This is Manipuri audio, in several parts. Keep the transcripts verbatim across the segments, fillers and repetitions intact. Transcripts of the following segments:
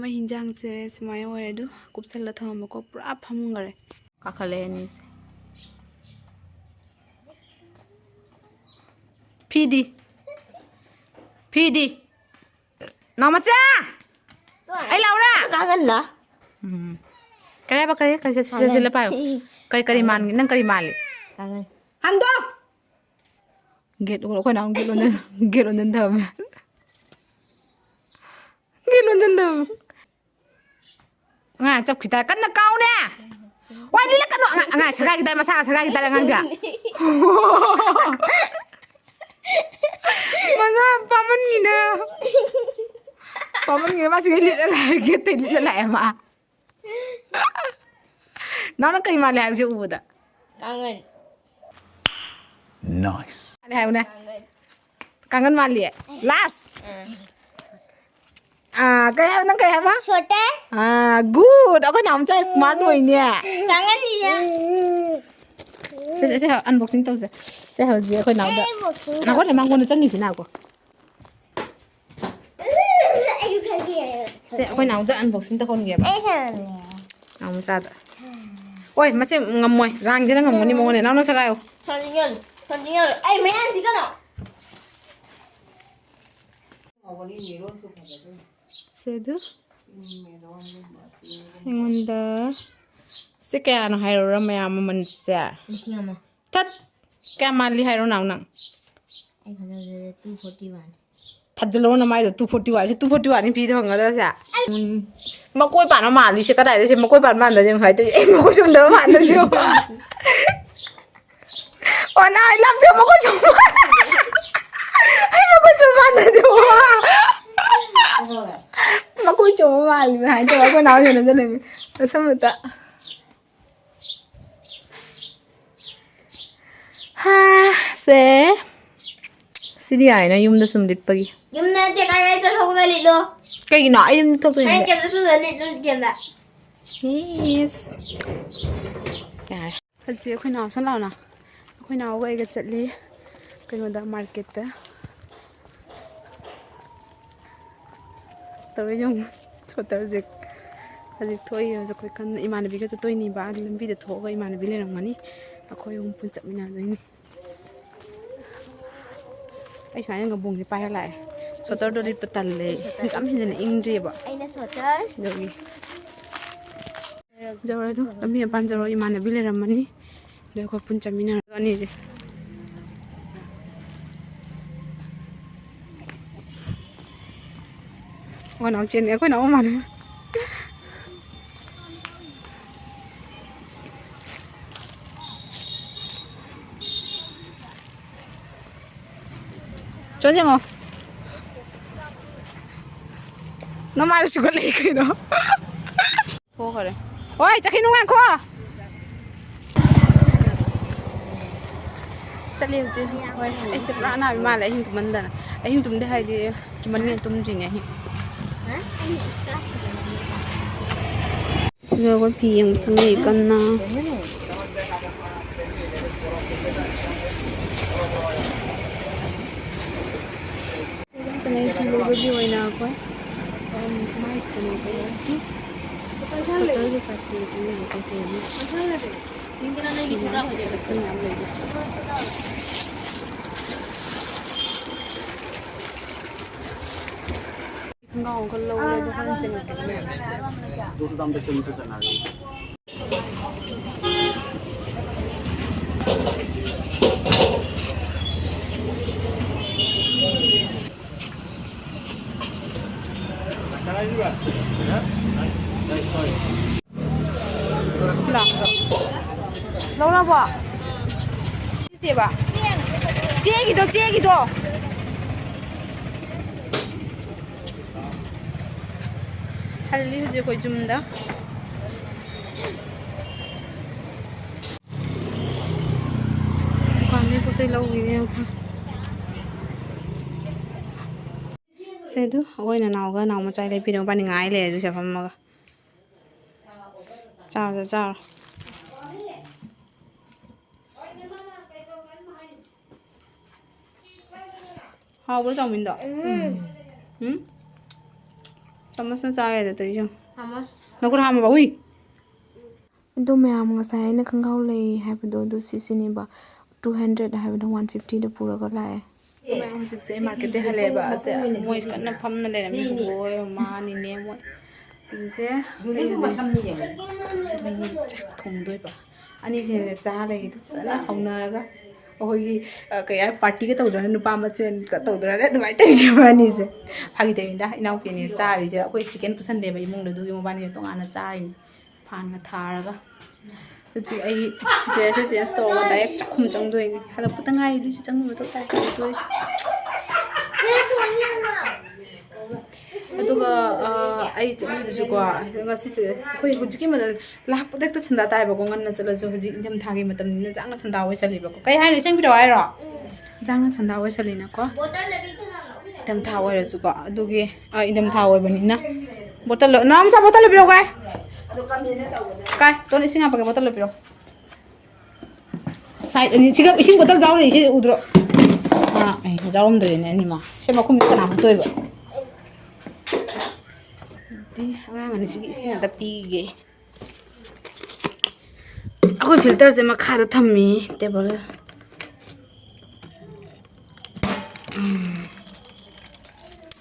ꯑꯩ ꯍꯤꯟꯖꯥꯡꯁꯦ ꯁꯨꯃꯥꯏꯅ ꯑꯣꯏꯔꯦ ꯑꯗꯨ, ꯀꯨꯞꯁꯜꯂ ꯊꯝꯃꯝꯕꯀꯣ, ꯄꯨꯔꯥ ꯐꯝꯈꯔꯦ꯫ ꯀꯥꯈꯠꯂꯛꯑꯦ ꯑꯅꯤꯁꯦ꯫ ꯐꯤꯗꯤ? ꯐꯤꯗꯤ? ꯅꯥꯎꯃꯆꯥ! ꯑꯩ ꯂꯥꯎꯔꯥ? ꯀꯥꯡꯒꯟꯂ? ꯎꯝ꯫ ꯀꯔꯤ ꯍꯥꯏꯕ? ꯀꯔꯤ? ꯀꯔꯤ? ꯁꯤ, ꯁꯤ, ꯁꯤ, ꯁꯤ, ꯁꯤꯜꯂ ꯄꯥꯏꯌꯨ꯫ ꯀꯔꯤ, ꯀꯔꯤ ꯃꯥꯟꯒꯦ? ꯅꯪ ꯀꯔꯤ ꯃꯥꯜꯂꯤ? ꯀꯥꯡꯒꯟ꯫ ꯍꯥꯡꯗꯣꯛ! ꯒꯦꯠ, ꯑꯩꯈꯣꯏ ꯅꯥꯎꯅ ꯒꯦꯠ ꯂꯣꯟꯖꯟ-, ꯒꯦꯠ ꯂꯣꯟꯖꯟ ꯊꯝꯃꯦ꯫ ꯒꯦꯠ ꯂꯣꯟꯖꯟ ꯊꯝꯃꯦ꯫ ꯑꯉꯥꯡ ꯆꯞꯈꯤ ꯇꯥꯔꯦ꯫ ꯀꯟꯅ ꯀꯥꯎꯅꯦ! ꯋꯥꯏ ꯂꯤꯂꯛꯀꯅꯨ! ꯑꯉꯥꯡ, ꯑꯉꯥꯡ ꯁꯦꯒꯥꯏꯒꯤ ꯇꯥꯔꯦ, ꯃꯁꯥꯒ ꯁꯦꯒꯥꯏꯒꯤ ꯇꯥꯔꯦ ꯑꯉꯥꯡꯁꯦ꯫ ꯃꯁꯥ ꯄꯥꯝꯃꯟꯒꯤꯅ꯫ ꯄꯥꯝꯃꯟꯒꯤꯅ ꯃꯥꯁꯨ ꯂꯤꯠꯂ ꯂꯥꯛꯑꯦ, ꯒꯦꯠꯇꯩ ꯂꯤꯠꯂ ꯂꯥꯛꯑꯦ ꯃꯥ꯫ ꯅꯪꯅ ꯀꯩ ꯃꯥꯜꯂꯦ ꯍꯥꯏꯕꯁꯦ ꯎꯕꯗ? ꯀꯥꯡꯒꯟ꯫ Nice꯫ ꯃꯥꯜꯂꯦ ꯍꯥꯏꯌꯨꯅꯦ꯫ ꯀꯥꯡꯒꯟ꯫ ꯀꯥꯡꯒꯟ ꯃꯥꯜꯂꯤ꯫ Last꯫ ꯑꯥ꯫ ꯑꯥ, ꯀꯩ ꯍꯥꯏꯕ? ꯅꯪ ꯀꯩ ꯍꯥꯏꯕ? Sweater꯫ ꯑꯥ, good꯫ ꯑꯩꯈꯣꯏ ꯅꯥꯎꯆꯥ smart ꯑꯣꯏꯅꯦ꯫ ꯀꯥꯡꯒꯟꯁꯤꯅ꯫ ꯁꯦ, ꯁꯦ, ꯁꯦ, unboxing ꯇꯧꯁꯦ꯫ ꯁꯦ, ꯍꯧꯖꯤꯛ ꯑꯩꯈꯣꯏ ꯅꯥꯎꯗ꯫ ꯑꯩ unboxing ꯅꯥꯈꯣꯠꯅꯦ ꯃꯉꯣꯟꯗ ꯆꯪꯉꯤꯁꯤꯅꯀꯣ꯫ ꯑꯩꯁꯨ ꯈꯪꯗꯦ꯫ ꯁꯦ, ꯑꯩꯈꯣꯏ ꯅꯥꯎꯗ unboxing ꯇꯧꯍꯟꯒꯦꯕ꯫ ꯑꯩ ꯁꯥꯟꯅꯅꯤꯡꯉꯦ꯫ ꯅꯥꯎ ꯃꯆꯥꯗ꯫ ꯑꯣꯏ, ꯃꯁꯤ ꯉꯝꯃꯣꯏ꯫ ꯔꯥꯡꯁꯤꯅ ꯉꯝꯒꯅꯤ ꯃꯉꯣꯟꯗ꯫ ꯅꯥꯎ, ꯅꯪ ꯁꯦꯒꯥꯏꯌꯣ꯫ ꯁꯥꯟꯅꯅꯤꯡꯉꯦ꯫ ꯁꯥꯟꯅꯅꯤꯡꯉꯦ꯫ ꯑꯩ ꯃꯌꯥꯝꯁꯤ ꯀꯩꯅꯣ꯫ ꯁꯦ ꯑꯗꯨ꯫ ꯑꯩꯉꯣꯟꯗ ꯁꯤ ꯀꯌꯥꯅꯣ ꯍꯥꯏꯔꯨꯔꯥ ꯃꯌꯥꯝ ꯃꯃꯜꯁꯦ? ꯂꯤꯁꯤꯡ ꯑꯃ꯫ ꯇꯠ! ꯀꯌꯥ ꯃꯥꯜꯂꯤ ꯍꯥꯏꯔꯣ ꯅꯥꯎ ꯅꯪ? ꯑꯩ ꯈꯟꯕꯗ two forty one꯫ ꯊꯥꯖꯤꯜꯂꯣ ꯅꯃꯥꯏꯗꯣ, two forty one꯫ ꯁꯤ two forty one ꯅꯤ ꯄꯤꯗ ꯐꯪꯒꯗ꯭ꯔꯁꯦ? ꯎꯝ꯫ ꯃꯀꯣꯏ ꯄꯥꯟꯕ ꯃꯥꯜꯂꯤꯁꯦ ꯀꯗꯥꯏꯗ? ꯁꯤ ꯃꯀꯣꯏ ꯄꯥꯟꯕ ꯃꯥꯟꯗ ꯌꯦꯡꯉꯨ ꯍꯥꯏ ꯇꯧꯏ꯫ ꯑꯩ ꯃꯀꯣꯏ ꯆꯨꯝꯗꯕ ꯃꯥꯟꯗ꯭ꯔꯁꯨ꯫ ꯑꯣ ꯅꯥ, ꯑꯩ ꯂꯥꯞꯆꯩ ꯃꯀꯣꯏ ꯆꯨꯝꯕ꯫ ꯑꯩ ꯃꯀꯣꯏ ꯆꯨꯝꯕ ꯃꯥꯟꯗ꯭ꯔꯁꯨ꯫ ꯃꯀꯣꯏ ꯆꯨꯝꯕ ꯃꯥꯜꯂꯤ ꯍꯥꯏ ꯇꯧꯔ ꯑꯩꯈꯣꯏ ꯅꯥꯎ ꯍꯦꯟꯅ ꯆꯠꯂꯦꯃꯤ꯫ ꯃꯁꯝ ꯑꯃꯇ꯫ ꯍꯥ, ꯁꯦ꯫ ꯁꯤꯗꯤ ꯌꯥꯔꯦꯅ ꯌꯨꯝꯗ ꯁꯨꯝ ꯂꯤꯠꯄꯒꯤ꯫ ꯌꯨꯝꯗ ꯅꯠꯇꯦ, ꯀꯥꯏ ꯆꯠꯊꯣꯛꯄꯗ ꯂꯤꯠꯂꯣ꯫ ꯀꯩꯒꯤꯅꯣ? ꯑꯩ ꯌꯨꯝꯗ ꯊꯣꯛꯇꯣꯏꯅꯦ꯫ ꯍꯣꯔꯦꯟ ꯀꯦꯝꯇ ꯆꯠꯂ ꯂꯤꯠꯂꯣ, ꯀꯦꯝꯇ꯫ Yes꯫ ꯌꯥꯔꯦ꯫ ꯍꯧꯖꯤꯛ ꯑꯩꯈꯣꯏ ꯅꯥꯎ ꯁꯣꯝ ꯂꯥꯎꯅ꯫ ꯑꯩꯈꯣꯏ ꯅꯥꯎꯒ ꯑꯩꯒ ꯆꯠꯂꯤ ꯀꯩꯅꯣꯗ, ꯃꯥꯔꯀꯦꯠꯇ꯫ ꯇꯧꯔꯤꯁꯦ ꯌꯦꯡꯉꯨ꯫ ꯁꯣꯇꯔꯁꯦ ꯍꯧꯖꯤꯛ ꯊꯣꯛꯏ꯫ ꯍꯧꯖꯤꯛ ꯑꯩꯈꯣꯏ ꯀꯟꯅ ꯏꯃꯥꯟꯅꯕꯤꯒ ꯆꯠꯇꯣꯏꯅꯦꯕ꯫ ꯑꯗꯨ ꯂꯝꯕꯤꯗ ꯊꯣꯛꯑꯒ ꯏꯃꯥꯟꯅꯕꯤ ꯂꯩꯔꯝꯒꯅꯤ꯫ ꯑꯩꯈꯣꯏ ꯑꯍꯨꯝ ꯄꯨꯟ ꯆꯠꯃꯤꯟꯅꯗꯣꯏꯅꯤ꯫ ꯑꯩ ꯁꯨꯃꯥꯏꯅ ꯒꯝꯕꯣꯡꯁꯦ ꯄꯥꯏꯔ ꯂꯥꯛꯑꯦ꯫ ꯁꯣꯇꯔꯗꯣ ꯂꯤꯠꯄ ꯇꯜꯂꯦ꯫ ꯌꯥꯝ ꯍꯦꯟꯖꯟꯅ ꯏꯪꯗ꯭ꯔꯤꯑꯕ꯫ ꯑꯩꯅ ꯁꯣꯇꯔ꯫ ꯑꯗꯨꯒꯤ꯫ ꯌꯧꯔꯦ ꯑꯗꯨ꯫ ꯂꯝꯕꯤ ꯃꯄꯥꯟ ꯌꯧꯔꯦ꯫ ꯏꯃꯥꯟꯅꯕꯤ ꯂꯩꯔꯝꯃꯅꯤ꯫ ꯑꯗꯨ ꯑꯩꯈꯣꯏ ꯄꯨꯟ ꯆꯠꯃꯤꯟꯅꯔꯒ ꯑꯅꯤꯁꯦ꯫ ꯑꯩꯈꯣꯏ ꯅꯥꯎ ꯆꯦꯟꯅꯤ꯫ ꯑꯩꯈꯣꯏ ꯅꯥꯎ ꯃꯥꯟꯅ꯫ ꯆꯣꯟ ꯌꯦꯡꯉꯣ꯫ ꯅꯃꯥꯏꯗ ꯁꯨꯒꯠꯂꯛꯏ ꯀꯩꯅꯣ? ꯊꯣꯛꯈꯔꯦ꯫ ꯍꯣꯏ, ꯆꯠꯈꯤꯅꯨ, ꯉꯥꯏꯈꯣ꯫ ꯆꯠꯂꯦ ꯍꯧꯖꯤꯛ꯫ ꯍꯣꯏ, ꯑꯩꯁꯦ ꯄꯨꯔꯥ ꯑꯅꯥꯕꯤ ꯃꯥꯜꯂꯦ ꯑꯍꯤꯡ ꯇꯨꯝꯃꯟꯗꯅ꯫ ꯑꯍꯤꯡ ꯇꯨꯝꯗꯦ ꯍꯥꯏꯗꯤ ꯀꯤꯃꯟꯒꯤꯅ ꯇꯨꯝꯗ꯭ꯔꯤꯅꯦ ꯑꯍꯤꯡ꯫ ꯁꯤꯗ ꯑꯩꯈꯣꯏ ꯐꯤ ꯌꯦꯡꯕ ꯆꯪꯉꯛꯏ ꯀꯟꯅ꯫ ꯆꯪꯉꯛꯏ ꯐꯤ ꯂꯩꯕꯒꯤ ꯑꯣꯏꯅ ꯑꯩꯈꯣꯏ꯫ ꯃꯥꯏꯁꯦ ꯀꯩꯅꯣ ꯇꯧꯔꯦ꯫ ꯁꯣꯇꯔꯒꯤ ꯀꯥꯇꯤ ꯆꯪꯉꯛꯏ ꯀꯩꯁꯦ꯫ ꯈꯣꯡꯒ꯭ꯔꯥꯎ ꯑꯃꯈꯛ ꯂꯧꯔꯦ, ꯑꯗꯣ ꯍꯣꯔꯦꯟ ꯆꯪꯉꯛꯀꯅꯤ꯫ ꯁꯤꯂꯥ꯫ ꯂꯧꯔꯕꯣ? ꯁꯤꯁꯦꯕ꯫ ꯆꯦꯒꯤꯗꯣ, ꯆꯦꯒꯤꯗꯣ꯫ ꯍꯜꯂꯤ ꯍꯧꯖꯤꯛ ꯑꯩꯈꯣꯏ ꯌꯨꯝꯗ꯫ ꯗꯨꯀꯥꯟꯗꯩ ꯄꯣꯠ ꯆꯩ ꯂꯧꯈꯤꯅꯦ ꯑꯩꯈꯣꯏ꯫ ꯁꯦ ꯑꯗꯨ ꯑꯩꯈꯣꯏ ꯅꯅꯥꯎꯒ ꯅꯅꯥꯎ ꯃꯆꯥ ꯂꯩꯕꯤꯔꯣ꯫ ꯃꯕꯥꯅꯤ ꯉꯥꯏ ꯂꯩꯔꯦ ꯑꯗꯨ ꯁꯤꯗ ꯐꯝꯃꯒ꯫ ꯆꯥꯔꯣ, ꯆꯥꯔꯣ꯫ ꯍꯥꯎꯕ꯭ꯔꯣ ꯆꯥꯎꯃꯤꯟꯗꯣ? ꯎꯝ꯫ ꯎꯝ? ꯆꯥꯃꯁꯅ ꯆꯥ ꯌꯥꯗꯦ ꯇꯧꯔꯤꯁꯦ ꯌꯦꯡꯉꯨ꯫ ꯅꯈꯨꯠ ꯍꯥꯝꯃꯕ? ꯎꯏ꯫ ꯑꯗꯣ ꯃꯌꯥꯝ, ꯉꯁꯥꯏ ꯑꯩꯅ ꯈꯣꯡꯒ꯭ꯔꯥꯎ ꯂꯩ ꯍꯥꯏꯕꯗꯣ ꯑꯗꯨ ꯁꯤꯁꯤꯅꯦꯕ꯫ Two hundred ꯍꯥꯏꯕꯗꯣ one fiftyꯗ ꯄꯨꯔꯒ ꯂꯥꯛꯑꯦ꯫ ꯃꯌꯥꯝ ꯍꯧꯖꯤꯛꯁꯦ ꯃꯥꯔꯀꯦꯠꯇꯩ ꯍꯜꯂꯛꯑꯦꯕ꯫ ꯑꯁꯦ ꯃꯣꯏ ꯀꯟꯅ ꯐꯝꯅ ꯂꯩꯔꯝꯃꯤ꯫ ꯕꯣꯕꯣꯏ, ꯃꯃꯥ, ꯅꯤꯅꯦ ꯃꯣꯏ꯫ ꯍꯧꯖꯤꯛꯁꯦ ꯑꯩ ꯍꯧꯖꯤꯛ ꯆꯥꯛ ꯊꯣꯡꯗꯣꯏꯕ꯫ ꯑꯅꯤꯁꯦ ꯆꯥ ꯂꯩꯔꯤꯗꯣ ꯐꯖꯅ ꯍꯧꯅꯔꯒ ꯑꯩꯈꯣꯏꯒꯤ, ꯑ, ꯀꯩ ꯍꯥꯏ, ꯄꯥꯔꯇꯤꯒ ꯇꯧꯗ꯭ꯔꯅ ꯅꯨꯄꯥ ꯃꯁꯦꯟꯒ ꯇꯧꯗ꯭ꯔꯅ ꯑꯗꯨꯃꯥꯏꯅ ꯇꯧꯔꯤꯅꯦꯕ ꯑꯅꯤꯁꯦ꯫ ꯐꯥꯒꯤ ꯇꯧꯅꯤꯗ, ꯏꯅꯥꯎꯄꯤ ꯑꯅꯤ ꯆꯥꯔꯤꯁꯦ꯫ ꯑꯩꯈꯣꯏ ꯆꯤꯛꯀꯟ ꯄꯨꯁꯟꯗꯦꯕ ꯏꯃꯨꯡꯗ, ꯑꯗꯨꯒꯤ ꯃꯕꯥꯅꯤꯅ ꯇꯣꯉꯥꯟꯅ ꯆꯥꯔꯤꯅꯤ꯫ ꯐꯥꯟꯒ ꯊꯥꯔꯒ꯫ ꯍꯧꯖꯤꯛ ꯑꯩ dressꯁꯦ change ꯇꯧꯔꯒ direct ꯆꯥꯛꯈꯨꯝ ꯆꯪꯗꯣꯏꯅꯤ꯫ ꯍꯜꯂꯛꯄꯗ ꯉꯥꯏꯔꯤ, ꯑꯗꯨꯏꯁꯨ ꯆꯪꯕ ꯃꯊꯧ ꯇꯥꯏ꯫ ꯀꯩꯗꯧꯗꯣꯏ? ꯑꯗꯨꯒ, ꯑ, ꯑꯩ ꯆꯠꯂꯨꯏꯗꯨꯁꯨꯀꯣ, ꯉꯁꯤꯁꯦ ꯑꯩꯈꯣꯏ ꯍꯧꯖꯤꯛꯀꯤ ꯃꯇꯝ ꯂꯥꯛꯄꯗ ꯍꯦꯛꯇ ꯁꯟꯗꯥ ꯇꯥꯏꯕꯀꯣ꯫ ꯉꯟꯅ ꯆꯠꯂꯁꯨ ꯍꯧꯖꯤꯛ ꯏꯪꯊꯝꯊꯥꯒꯤ ꯃꯇꯝꯅꯤꯅ ꯆꯥꯛꯅ ꯁꯟꯗꯥ ꯑꯣꯏꯁꯜꯂꯦꯕꯀꯣ꯫ ꯀꯩ ꯍꯥꯏꯅꯣ? ꯏꯁꯤꯡ ꯄꯤꯔꯛꯑꯣ ꯍꯥꯏꯔꯣ? ꯆꯥꯛꯅ ꯁꯟꯗꯥ ꯑꯣꯏꯁꯜꯂꯤꯅꯀꯣ꯫ ꯏꯪꯊꯝꯊꯥ ꯑꯣꯏꯔꯁꯨꯀꯣ, ꯑꯗꯨꯒꯤ, ꯑ, ꯏꯪꯊꯝꯊꯥ ꯑꯣꯏꯕꯅꯤꯅ꯫ ꯕꯣꯇꯜꯗꯣ, ꯅꯅꯥꯎ ꯃꯆꯥ, ꯕꯣꯇꯜꯗꯣ ꯄꯤꯔꯛꯑꯣ ꯀꯥꯏ꯫ ꯀꯥꯏ, ꯇꯣꯟ, ꯏꯁꯤꯡ ꯍꯥꯞꯄꯒꯦ, ꯕꯣꯇꯜꯗꯣ ꯄꯤꯔꯛꯑꯣ꯫ Side ꯑꯅꯤ, ꯁꯤꯒ ꯏꯁꯤꯡ ꯕꯣꯇꯜ ꯌꯥꯎꯔꯤ, ꯁꯤ ꯎꯗ꯭ꯔꯣ? ꯑꯥ, ꯑꯩ ꯌꯥꯎꯔꯝꯗ꯭ꯔꯦꯅꯦ ꯑꯅꯤꯃꯛ꯫ ꯁꯤ ꯃꯈꯨꯝꯁꯤ ꯀꯅꯥ ꯍꯥꯞꯇꯣꯏꯕ? ꯑꯗꯨꯗꯤ ꯑꯉꯥꯡ ꯑꯅꯤꯁꯤꯒꯤ ꯏꯁꯤꯡ ꯑꯝꯇ ꯄꯤꯒꯦ꯫ ꯑꯩꯈꯣꯏ filterꯁꯦ ꯃꯈꯥꯗ ꯊꯝꯃꯤ, table꯫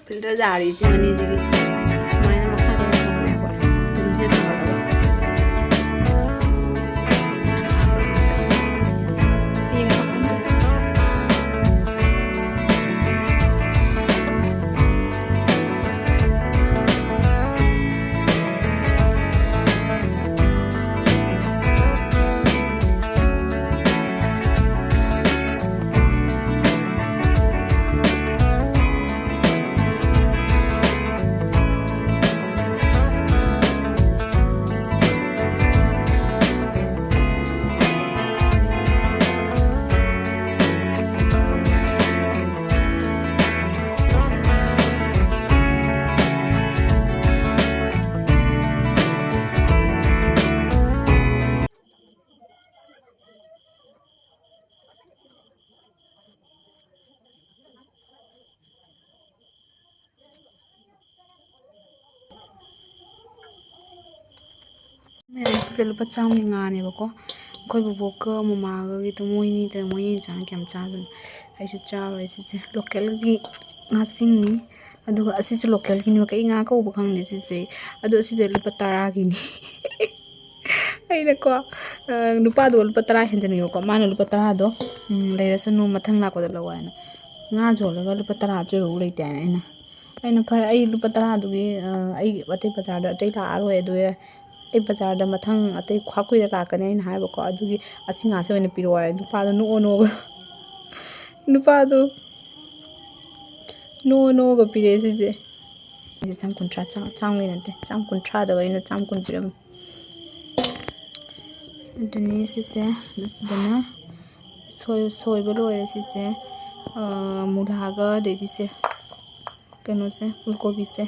Filter ꯖꯥꯔꯤ ꯏꯁꯤꯡ ꯑꯅꯤꯁꯤꯒꯤ꯫ ꯁꯨꯃꯥꯏꯅ ꯃꯈꯥꯗ ꯑꯣꯏꯅ ꯊꯝꯃꯦ ꯑꯩꯈꯣꯏ꯫ ꯑꯗꯨꯝ ꯁꯤ ꯊꯝꯒꯗꯕ꯫ ꯁꯤꯁꯦ ꯂꯨꯄꯥ ꯆꯥꯝꯃꯒꯤ ꯉꯥꯅꯦꯕꯀꯣ꯫ ꯑꯩꯈꯣꯏ ꯕꯣꯕꯣꯛꯀ ꯃꯃꯥꯒꯒꯤꯗꯣ, ꯃꯣꯏꯅꯤꯗ, ꯃꯣꯏꯅꯤ ꯆꯥꯅ ꯀꯌꯥꯝ ꯆꯥꯗꯣꯏꯅꯣ? ꯑꯩꯁꯨ ꯆꯥꯔꯣꯏ꯫ ꯁꯤꯁꯦ ꯂꯣꯀꯦꯜꯒꯤ ꯉꯥꯁꯤꯡꯅꯤ꯫ ꯑꯗꯨꯒ ꯑꯁꯤꯁꯨ ꯂꯣꯀꯦꯜꯒꯤꯅꯦꯕ꯫ ꯀꯩ ꯉꯥ ꯀꯧꯕ ꯈꯪꯗꯦ ꯁꯤꯁꯦ꯫ ꯑꯗꯣ ꯁꯤꯁꯦ ꯂꯨꯄꯥ ꯇꯔꯥꯒꯤꯅꯤ꯫ ꯑꯩꯅꯀꯣ, ꯑ, ꯅꯨꯄꯥꯗꯣ ꯂꯨꯄꯥ ꯇꯔꯥ ꯍꯦꯟꯖꯟꯅꯤꯡꯕꯀꯣ꯫ ꯃꯥꯅ ꯂꯨꯄꯥ ꯇꯔꯥꯗꯣ, ꯎꯝ, "ꯂꯩꯔꯁꯅꯨ, ꯃꯊꯪ ꯂꯥꯛꯄꯗ ꯂꯧ" ꯍꯥꯏꯅ꯫ ꯉꯥ ꯌꯣꯜꯂꯒ ꯂꯨꯄꯥ ꯇꯔꯥ ꯑꯆꯣꯏꯕꯕꯨ ꯂꯩꯇꯦ ꯍꯥꯏꯅ ꯑꯩꯅ꯫ ꯑꯩꯅ, "ꯐꯔꯦ, ꯑꯩ ꯂꯨꯄꯥ ꯇꯔꯥꯗꯨꯒꯤ, ꯑ, ꯑꯩ ꯑꯇꯩ ꯕꯖꯥꯔꯗ ꯑꯇꯩ ꯂꯥꯛꯑꯔꯣꯏ, ꯑꯗꯨꯒꯤ ꯑꯩ ꯕꯖꯥꯔꯗ ꯃꯊꯪ ꯑꯇꯩ ꯈ꯭ꯋꯥ ꯀꯨꯏꯔ ꯂꯥꯛꯀꯅꯤ" ꯑꯩꯅ ꯍꯥꯏꯕꯀꯣ꯫ ꯑꯗꯨꯒꯤ "ꯑꯁꯤ ꯉꯥꯁꯦ ꯑꯣꯏꯅ ꯄꯤꯔꯛꯑꯣ" ꯍꯥꯏ꯫ ꯅꯨꯄꯥꯗꯣ ꯅꯣꯛꯑ ꯅꯣꯛꯑꯒ, ꯅꯨꯄꯥꯗꯣ ꯅꯣꯛꯑ ꯅꯣꯛꯑꯒ ꯄꯤꯔꯛꯑꯦ ꯁꯤꯁꯦ꯫ ꯁꯤꯁꯦ ꯆꯥꯝ ꯀꯨꯟꯊ꯭ꯔꯥ, ꯆꯥꯝ-, ꯆꯥꯝꯃꯒꯤ ꯅꯠꯇꯦ, ꯆꯥꯝ ꯀꯨꯟꯊ꯭ꯔꯥꯗ ꯑꯩꯅ ꯆꯥꯝ ꯀꯨꯟ ꯄꯤꯔꯝꯃꯤ꯫ ꯑꯗꯨꯅꯤ ꯁꯤꯁꯦ, ꯑꯗꯨꯁꯤꯗꯅ ꯁꯣꯏ-, ꯁꯣꯏꯕ ꯂꯣꯏꯔꯦ ꯁꯤꯁꯦ꯫ ꯑꯥ, ꯃꯨꯂꯥꯒ, ꯑꯗꯩꯗꯤ ꯁꯦ, ꯀꯩꯅꯣꯁꯦ, ꯐꯨꯜ ꯀꯣꯕꯤꯁꯦ,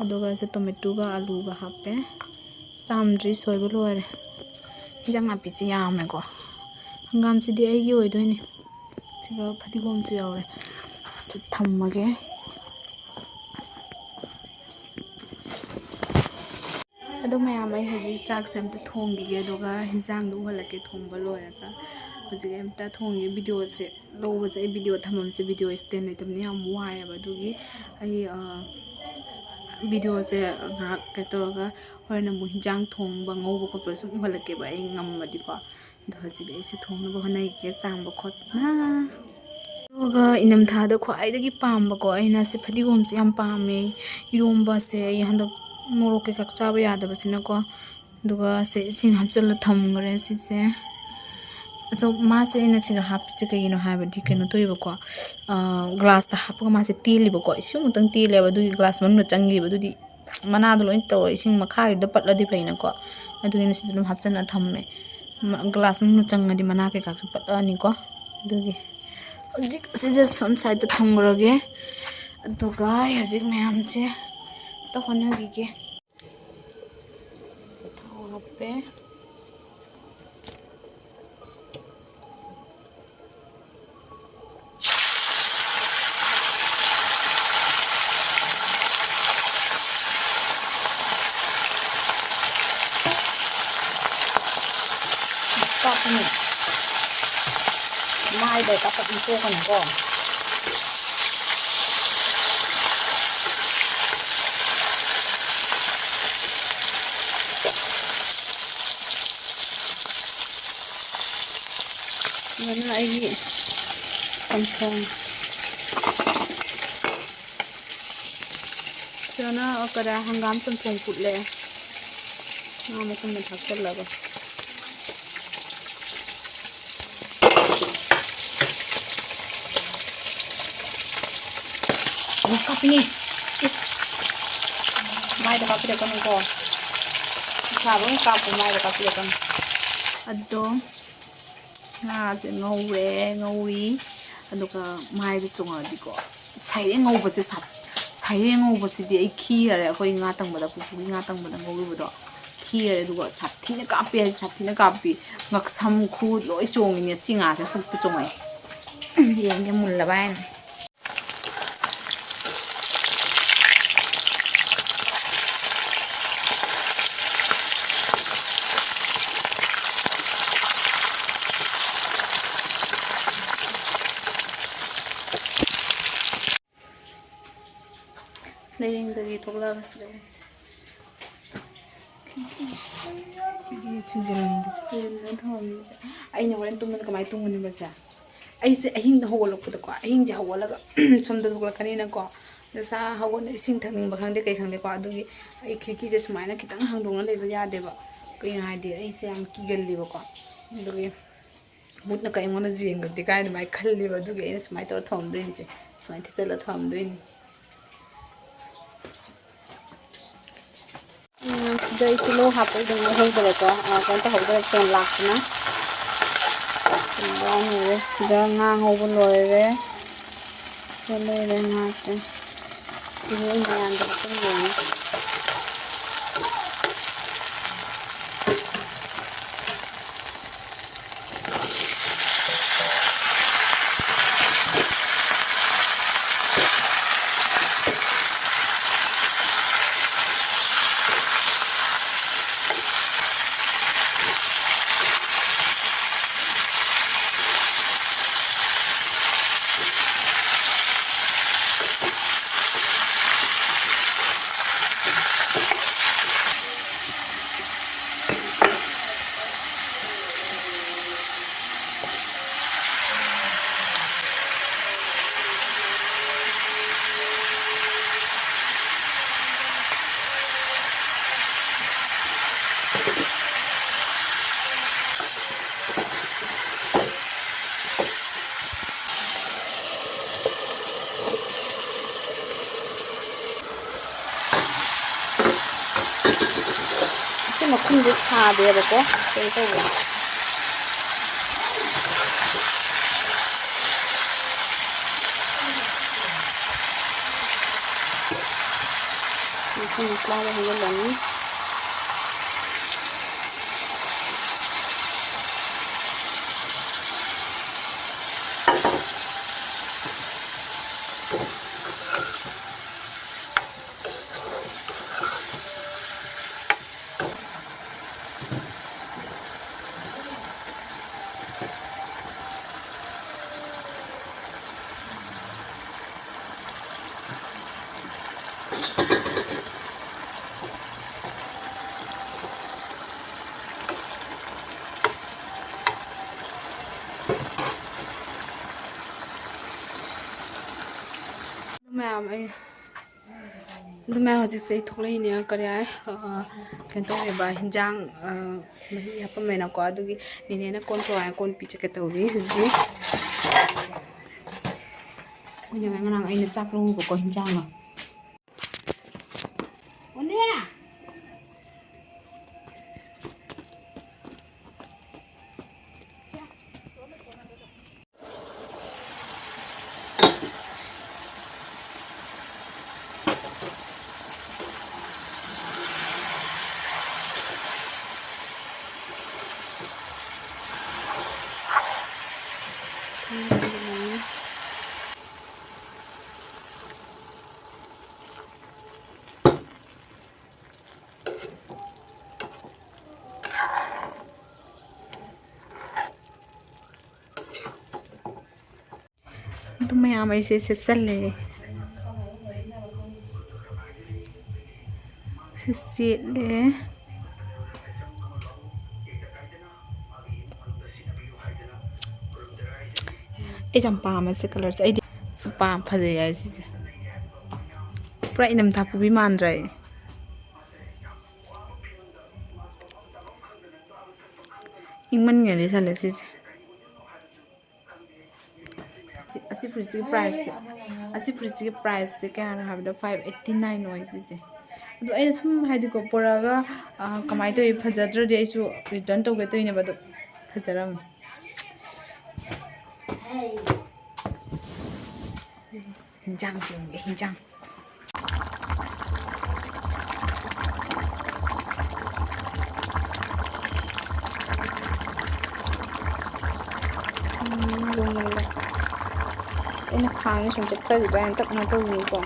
ꯑꯗꯨꯒ ꯁꯦ ꯇꯣꯃꯦꯇꯣꯒ ꯑꯂꯨꯒ ꯍꯥꯞꯄꯦ꯫ ꯆꯥꯝꯗ꯭ꯔꯤ, ꯁꯣꯏꯕ ꯂꯣꯏꯔꯦ꯫ ꯏꯟꯖꯥꯡ ꯅꯥꯄꯤꯁꯦ ꯌꯥꯝꯃꯦꯀꯣ꯫ ꯍꯪꯒꯥꯝꯁꯤꯗꯤ ꯑꯩꯒꯤ ꯑꯣꯏꯗꯣꯏꯅꯦ꯫ ꯁꯤꯒ ꯐꯗꯤꯒꯣꯝꯁꯨ ꯌꯥꯎꯔꯦ꯫ ꯁꯤ ꯊꯝꯃꯒꯦ꯫ ꯑꯗꯣ ꯃꯌꯥꯝ, ꯑꯩ ꯍꯧꯖꯤꯛ ꯆꯥꯛꯁꯦ ꯑꯝꯇ ꯊꯣꯡꯈꯤꯒꯦ, ꯑꯗꯨꯒ ꯍꯤꯟꯖꯥꯡꯗꯣ ꯎꯍꯜꯂꯛꯀꯦ ꯊꯣꯡꯕ ꯂꯣꯏꯔꯒ꯫ ꯍꯧꯖꯤꯛ ꯑꯩ ꯑꯝꯇ ꯊꯣꯡꯒꯦ꯫ ꯚꯤꯗꯤꯑꯣꯁꯦ ꯂꯧꯕꯁꯦ, ꯑꯩ ꯚꯤꯗꯤꯑꯣ ꯊꯝꯐꯝꯁꯦ, ꯚꯤꯗꯤꯑꯣ ꯁ꯭ꯇꯦꯟ ꯂꯩꯇꯕꯅꯤꯅ ꯌꯥꯝ ꯋꯥꯏꯑꯦꯕ꯫ ꯑꯗꯨꯒꯤ ꯑꯩ, ꯑ, ꯚꯤꯗꯤꯑꯣꯁꯦ ꯉꯥꯏꯍꯥꯛ ꯀꯩꯅꯣ ꯇꯧꯔꯒ ꯍꯣꯔꯦꯟ ꯑꯃꯨꯛ ꯍꯤꯟꯖꯥꯡ ꯊꯣꯡꯕ, ꯉꯧꯕ ꯈꯣꯠꯄ ꯁꯨꯝ ꯎꯍꯜꯂꯛꯀꯦꯕ, ꯑꯩ ꯉꯝꯃꯗꯤꯀꯣ꯫ ꯑꯗꯣ ꯍꯧꯖꯤꯛ ꯑꯩꯁꯦ ꯊꯣꯡꯅꯕ ꯍꯣꯠꯅꯔꯤꯒꯦ, ꯆꯥꯝꯕ ꯈꯣꯠꯅ꯫ ꯑꯗꯨꯒ ꯏꯪꯊꯝꯊꯥꯗ ꯈ꯭ꯋꯥꯏꯗꯒꯤ ꯄꯥꯝꯕꯀꯣ, ꯑꯩꯅ ꯁꯤ ꯐꯗꯤꯒꯣꯝꯁꯦ ꯌꯥꯝ ꯄꯥꯝꯃꯦ꯫ ꯏꯔꯣꯝꯕꯁꯦ ꯑꯩ ꯍꯟꯗꯛ ꯃꯣꯔꯣꯛ ꯀꯩꯀꯥ ꯆꯥꯕ ꯌꯥꯗꯕꯁꯤꯅꯀꯣ꯫ ꯑꯗꯨꯒ ꯁꯦ ꯏꯁꯤꯡ ꯍꯥꯞꯆꯤꯜꯂ ꯊꯝꯈ꯭ꯔꯦ ꯁꯤꯁꯦ꯫ ꯑꯗꯣ ꯃꯥꯁꯦ ꯑꯩꯅ ꯁꯤꯒ ꯍꯥꯞꯄꯤꯁꯦ ꯀꯩꯒꯤꯅꯣ ꯍꯥꯏꯕꯗꯤ ꯀꯩꯅꯣ ꯇꯧꯋꯦꯕꯀꯣ, ꯑꯥ, ꯒ꯭ꯂꯥꯁꯇ ꯍꯥꯞꯄꯒ ꯃꯥꯁꯦ ꯇꯦꯜꯂꯤꯕꯀꯣ, ꯏꯁꯤꯡꯃꯨꯛꯇꯪ ꯇꯦꯜꯂꯦꯕ, ꯑꯗꯨꯒꯤ ꯒ꯭ꯂꯥꯁ ꯃꯅꯨꯡꯗ ꯆꯪꯈꯤꯕ꯫ ꯑꯗꯨꯗꯤ ꯃꯅꯥꯗꯣ ꯂꯣꯏ ꯇꯧꯔ ꯏꯁꯤꯡ ꯃꯈꯥꯒꯤꯗ ꯄꯠꯂꯗꯤ ꯐꯩꯅꯀꯣ, ꯑꯗꯨꯒꯤꯅ ꯁꯤꯗ ꯑꯗꯨꯝ ꯍꯥꯞꯆꯤꯜꯂ ꯊꯝꯃꯦ꯫ ꯃ-, ꯒ꯭ꯂꯥꯁ ꯃꯅꯨꯡꯗ ꯆꯪꯉꯗꯤ ꯃꯅꯥ ꯀꯩꯀꯥꯁꯨ ꯄꯠꯂꯛꯑꯅꯤꯀꯣ꯫ ꯑꯗꯨꯒꯤ ꯍꯧꯖꯤꯛ ꯑꯁꯤꯁꯦ ꯁꯣꯝ ꯁꯥꯏꯗꯠꯇ ꯊꯝꯈ꯭ꯔꯒꯦ꯫ ꯑꯗꯨꯒ ꯑꯩ ꯍꯧꯖꯤꯛ ꯃꯌꯥꯝꯁꯦ ꯑꯝꯇ ꯍꯣꯠꯅꯈꯤꯒꯦ꯫ ꯊꯥꯎ ꯍꯥꯞꯄꯦ꯫ ꯀꯥꯞꯄꯅꯤ꯫ ꯃꯥꯏꯗ ꯀꯥꯞꯄꯛ ꯇꯣꯛꯀꯅꯨꯀꯣ꯫ ꯑꯗꯨꯅ ꯑꯩꯒꯤ ꯆꯝꯊꯣꯡ꯫ ꯁꯤꯗꯅ ꯀꯗꯥ ꯍꯪꯒꯥꯝ ꯆꯝꯊꯣꯡ ꯐꯨꯠꯂꯦ꯫ ꯉꯥ ꯃꯆꯨꯝꯗ ꯊꯥꯛꯆꯜꯂꯒ꯫ ꯑꯃꯨꯛ ꯀꯥꯞꯄꯤꯅꯦ꯫ ꯏꯁ꯫ ꯃꯥꯏꯗ ꯀꯥꯞꯄꯤꯔꯛꯀꯅꯨꯀꯣ꯫ ꯏꯁꯥ ꯂꯣꯏ ꯀꯥꯞꯄ ꯃꯥꯏꯗ ꯀꯥꯞꯄꯤꯔꯛꯀꯅꯨ꯫ ꯑꯗꯣ ꯉꯥꯁꯦ ꯉꯧꯔꯦ, ꯉꯧꯔꯤ꯫ ꯑꯗꯨꯒ ꯃꯥꯏꯗ ꯆꯣꯡꯉꯛꯑꯗꯤꯀꯣ, ꯁꯩꯔꯦꯡ ꯉꯧꯕꯁꯦ ꯁꯥ-, ꯁꯩꯔꯦꯡ ꯉꯧꯕꯁꯤꯗꯤ ꯑꯩ ꯈꯤꯈꯔꯦ꯫ ꯑꯩꯈꯣꯏ ꯉꯥ ꯇꯪꯕꯗ, ꯄꯨꯄꯨꯒꯤ ꯉꯥ ꯇꯪꯕꯗ ꯉꯧꯔꯨꯕꯗꯣ ꯈꯤꯈꯔꯦ꯫ ꯑꯗꯨꯒ ꯁꯥꯊꯤꯅ ꯀꯥꯞꯄꯦ ꯍꯥꯏꯁꯦ, ꯁꯥꯊꯤꯅ ꯀꯥꯞꯄꯤ꯫ ꯉꯛꯁꯝ, ꯈꯨꯠ ꯂꯣꯏ ꯆꯣꯡꯉꯤꯅꯦ꯫ ꯁꯤ ꯉꯥꯁꯦ ꯄꯨꯛꯇ ꯆꯣꯡꯉꯛꯑꯦ꯫ ꯌꯦꯡꯒꯦ ꯃꯨꯜꯂꯕ ꯍꯥꯏꯅ꯫ ꯂꯩꯔꯦꯡꯗꯒꯤ ꯊꯣꯛꯂꯛꯑꯒ ꯁꯤꯗ ꯁꯤꯗ ꯊꯝꯃꯝꯃꯤꯁꯦ꯫ ꯑꯩꯅ ꯍꯣꯔꯦꯟ ꯇꯨꯝꯕꯗ ꯀꯃꯥꯏꯅ ꯇꯨꯝꯒꯅꯤꯕꯁꯦ? ꯑꯩꯁꯦ ꯑꯍꯤꯡꯗ ꯍꯧꯒꯠꯂꯛꯄꯗꯀꯣ, ꯑꯍꯤꯡꯁꯦ ꯍꯧꯒꯠꯂꯒ ꯁꯣꯝꯗ ꯊꯣꯛꯂꯛꯀꯅꯤꯅꯀꯣ, ꯅꯁꯥ ꯍꯧꯒꯠꯂ ꯏꯁꯤꯡ ꯊꯛꯅꯤꯡꯕ ꯈꯪꯗꯦ, ꯀꯩ ꯈꯪꯗꯦꯀꯣ, ꯑꯗꯨꯒꯤ ꯑꯩ ꯈꯤꯔꯀꯤꯁꯦ ꯁꯨꯃꯥꯏꯅ ꯈꯤꯇꯪ ꯍꯥꯡꯗꯣꯛꯅ ꯂꯩꯕ ꯌꯥꯗꯦꯕ꯫ ꯀꯩꯅꯣ ꯍꯥꯏꯗꯤ, ꯑꯩꯁꯦ ꯌꯥꯝ ꯀꯤꯒꯜꯂꯦꯕꯀꯣ, ꯑꯗꯨꯒꯤ ꯃꯨꯠꯅ ꯀꯩ ꯑꯩꯉꯣꯟꯗ ꯌꯦꯡꯒꯗꯤ ꯀꯥꯏ ꯑꯗꯨꯃꯥꯏꯅ ꯈꯜꯂꯦꯕ꯫ ꯑꯗꯨꯒꯤ ꯑꯩꯅ ꯁꯨꯃꯥꯏꯅ ꯇꯧꯔ ꯊꯝꯃꯝꯗꯣꯏꯅꯤꯁꯦ, ꯁꯨꯃꯥꯏꯅ ꯊꯤꯠꯆꯜꯂ ꯊꯝꯃꯝꯗꯣꯏꯅꯤ꯫ ꯎꯝ, ꯁꯤꯗ ꯑꯩ ꯇꯤꯜꯍꯧ ꯍꯥꯞꯄꯩꯗꯣ ꯉꯧꯍꯧꯗꯔꯦꯀꯣ, ꯑ, ꯀꯩꯅꯣ ꯇꯧꯍꯧꯗꯔꯦ, ꯐꯣꯟ ꯂꯥꯛꯇꯅ꯫ ꯁꯤꯗ ꯉꯧꯔꯦ꯫ ꯁꯤꯗ ꯉꯥ ꯉꯧꯕ ꯂꯣꯏꯔꯦ꯫ ꯁꯤꯗ ꯂꯩꯔꯦ ꯉꯥꯁꯦ꯫ ꯏꯔꯣꯏ ꯃꯌꯥꯝꯗꯣ ꯍꯥꯞꯆꯤꯟꯈ꯭ꯔꯅꯤ꯫ ꯏꯁꯤꯡꯁꯦ ꯁꯥꯗꯦꯕꯀꯣ, ꯀꯩꯅꯣ ꯇꯧꯕ꯫ ꯏꯁꯤꯡ ꯑꯁꯥꯕ ꯍꯩꯖꯤꯜꯂꯅꯤ꯫ ꯃꯌꯥꯝ ꯑꯩ ꯑꯗꯨ ꯃꯌꯥꯝ ꯍꯧꯖꯤꯛꯁꯦ ꯑꯩ ꯊꯣꯛꯂꯛꯏꯅꯦ꯫ ꯀꯔꯤ ꯍꯥꯏ, ꯑ, ꯀꯩꯅꯣ ꯇꯧꯋꯦꯕ, ꯍꯤꯟꯖꯥꯡ, ꯑ, ꯃꯍꯤ ꯍꯥꯞꯄꯝꯃꯦꯅꯀꯣ꯫ ꯑꯗꯨꯒꯤ ꯅꯦꯅꯦꯅ ꯀꯣꯟ ꯊꯣꯡꯉꯥꯏ ꯀꯣꯟ ꯄꯤꯆꯠꯀꯦ ꯇꯧꯔꯤ ꯍꯧꯖꯤꯛ꯫ ꯑꯩꯈꯣꯏꯅ ꯉꯔꯥꯡ ꯑꯩꯅ ꯆꯥꯛ ꯂꯧꯔꯨꯕꯀꯣ, ꯍꯤꯟꯖꯥꯡꯗꯣ꯫ ꯑꯣꯅꯦ! ꯑꯗꯨ ꯃꯌꯥꯝ ꯑꯩꯁꯦ ꯁꯦꯠꯆꯜꯂꯦ꯫ ꯁꯤ ꯁꯦꯠꯂꯦ꯫ ꯑꯩꯁꯦ ꯌꯥꯝ ꯄꯥꯝꯃꯦ ꯁꯤ colourꯁꯦ꯫ ꯑꯩꯗꯤ ꯁꯤ ꯄꯥꯝ-, ꯐꯖꯩ ꯍꯥꯏ ꯁꯤꯁꯦ꯫ ꯄꯨꯔꯥ ꯏꯅꯝꯊꯥ ꯄꯨꯕꯤ ꯃꯥꯟꯗ꯭ꯔꯥ ꯑꯩ? ꯏꯪꯃꯟꯒ꯭ꯔꯗꯤ ꯇꯜꯂꯦ ꯁꯤꯁꯦ꯫ ꯑꯁꯤ, ꯑꯁꯤ ꯐꯨꯔꯤꯠꯁꯤꯒꯤ priceꯁꯦ, ꯑꯁꯤ ꯐꯨꯔꯤꯠꯁꯤꯒꯤ priceꯁꯦ ꯀꯌꯥꯅꯣ ꯍꯥꯏꯕꯗ five eighty nine ꯑꯣꯏ ꯁꯤꯁꯦ꯫ ꯑꯗꯣ ꯑꯩꯅ ꯁꯨꯝ ꯍꯥꯏꯗꯤꯀꯣ, ꯄꯨꯔꯛꯑꯒ, ꯑ, ꯀꯃꯥꯏꯅ ꯇꯧꯋꯤ, ꯐꯖꯗ꯭ꯔꯗꯤ ꯑꯩꯁꯨ return ꯇꯧꯒꯦ ꯇꯧꯔꯤꯅꯦꯕ꯫ ꯑꯗꯣ ꯐꯖꯔꯝꯃꯦ꯫ ꯍꯤꯟꯖꯥꯡ ꯊꯣꯡꯒꯦ, ꯍꯤꯟꯖꯥꯡ꯫ ꯎꯝ, ꯂꯣꯏꯔꯦ꯫ ꯑꯩꯅ ꯈꯥꯡꯁꯦ ꯁꯨꯝ ꯆꯠꯊꯈꯤꯕ ꯍꯥꯏꯅ ꯇꯞꯅ ꯇꯧꯕꯅꯤꯀꯣ꯫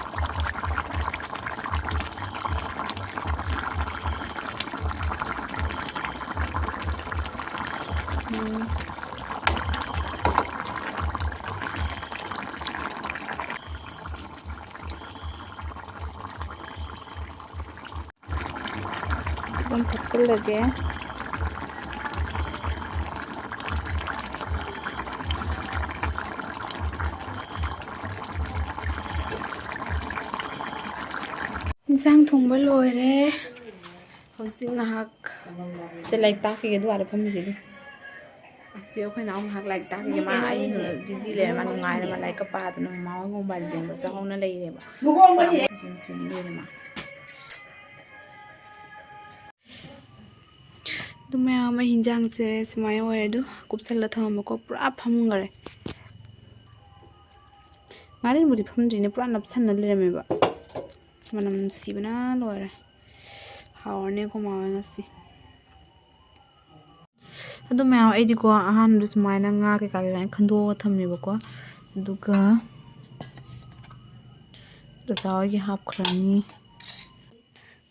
ꯎꯝ꯫ ꯑꯗꯨꯝ ꯊꯛꯆꯤꯜꯂꯒꯦ꯫ ꯏꯟꯁꯥꯡ ꯊꯣꯡꯕ ꯂꯣꯏꯔꯦ꯫ ꯍꯧꯖꯤꯛ ꯉꯥꯏꯍꯥꯛ ꯁꯦ ꯂꯥꯏꯔꯤꯛ ꯇꯥꯛꯈꯤꯒꯦ, ꯑꯗꯨ ꯑꯥꯗ ꯐꯝꯃꯤꯁꯤꯗꯤ꯫ ꯁꯤ ꯑꯩꯈꯣꯏ ꯅꯥꯎ ꯉꯥꯏꯍꯥꯛ ꯂꯥꯏꯔꯤꯛ ꯇꯥꯛꯈꯤꯒꯦ꯫ ꯃꯥ ꯑꯩ busy ꯂꯩꯔꯦ, ꯃꯥ ꯅꯨꯡꯉꯥꯏꯔꯦ, ꯃꯥ ꯂꯥꯏꯔꯤꯛꯀ ꯄꯥꯗꯅ ꯃꯃꯥ ꯍꯣꯏ mobile ꯌꯦꯡꯕ ꯆꯪꯍꯧꯅ ꯂꯩꯔꯦꯕ꯫ ꯌꯦꯡꯁꯤꯟ ꯂꯩꯔꯦ ꯃꯥ꯫ ꯑꯗꯨ ꯃꯌꯥꯝ ꯑꯃ ꯍꯤꯟꯖꯥꯡꯁꯦ ꯁꯨꯃꯥꯏꯅ ꯑꯣꯏꯔꯦ꯫ ꯑꯗꯨ ꯀꯨꯞꯁꯜꯂ ꯊꯝꯃꯝꯕꯀꯣ, ꯄꯨꯔꯥ ꯐꯝꯈꯔꯦ꯫ ꯉꯥꯔꯤꯕꯨꯗꯤ ꯐꯝꯗ꯭ꯔꯤꯅꯦ, ꯄꯨꯔꯥ ꯅꯞꯁꯟꯅ ꯂꯩꯔꯝꯃꯦꯕ꯫ ꯃꯅꯝ ꯅꯨꯡꯁꯤꯕꯅ ꯂꯣꯏꯔꯦ꯫ ꯍꯥꯎꯔꯅꯤ ꯑꯩꯈꯣꯏ ꯃꯥ ꯍꯣꯏ ꯉꯁꯤ꯫ ꯑꯗꯨ ꯃꯌꯥꯝ ꯑꯩꯗꯤꯀꯣ, ꯑꯍꯥꯟꯕꯗ ꯁꯨꯃꯥꯏꯅ ꯉꯥ ꯀꯩꯀꯥ ꯂꯣꯏꯅ ꯈꯟꯗꯣꯛꯑꯒ ꯊꯝꯃꯦꯕꯀꯣ꯫ ꯑꯗꯨꯒ ꯗꯆꯥ ꯍꯣꯏꯒꯤ ꯍꯥꯞꯈ꯭ꯔꯅꯤ꯫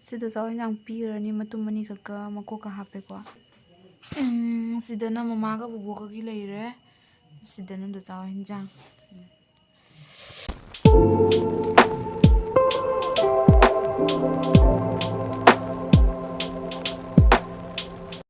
ꯁꯤꯗ ꯆꯥꯛ ꯌꯦꯟꯁꯥꯡ ꯄꯤꯈ꯭ꯔꯅꯤ, ꯃꯇꯨꯝ ꯑꯅꯤꯈꯛꯀ ꯃꯀꯣꯛꯀ ꯍꯥꯞꯄꯦꯀꯣ꯫ ꯎꯝ, ꯁꯤꯗꯅ ꯃꯃꯥꯒ ꯕꯣꯕꯣꯛꯀꯒꯤ ꯂꯩꯔꯦ꯫ ꯁꯤꯗꯅ ꯗꯆꯥ ꯍꯣꯏ ꯌꯦꯟꯁꯥꯡ꯫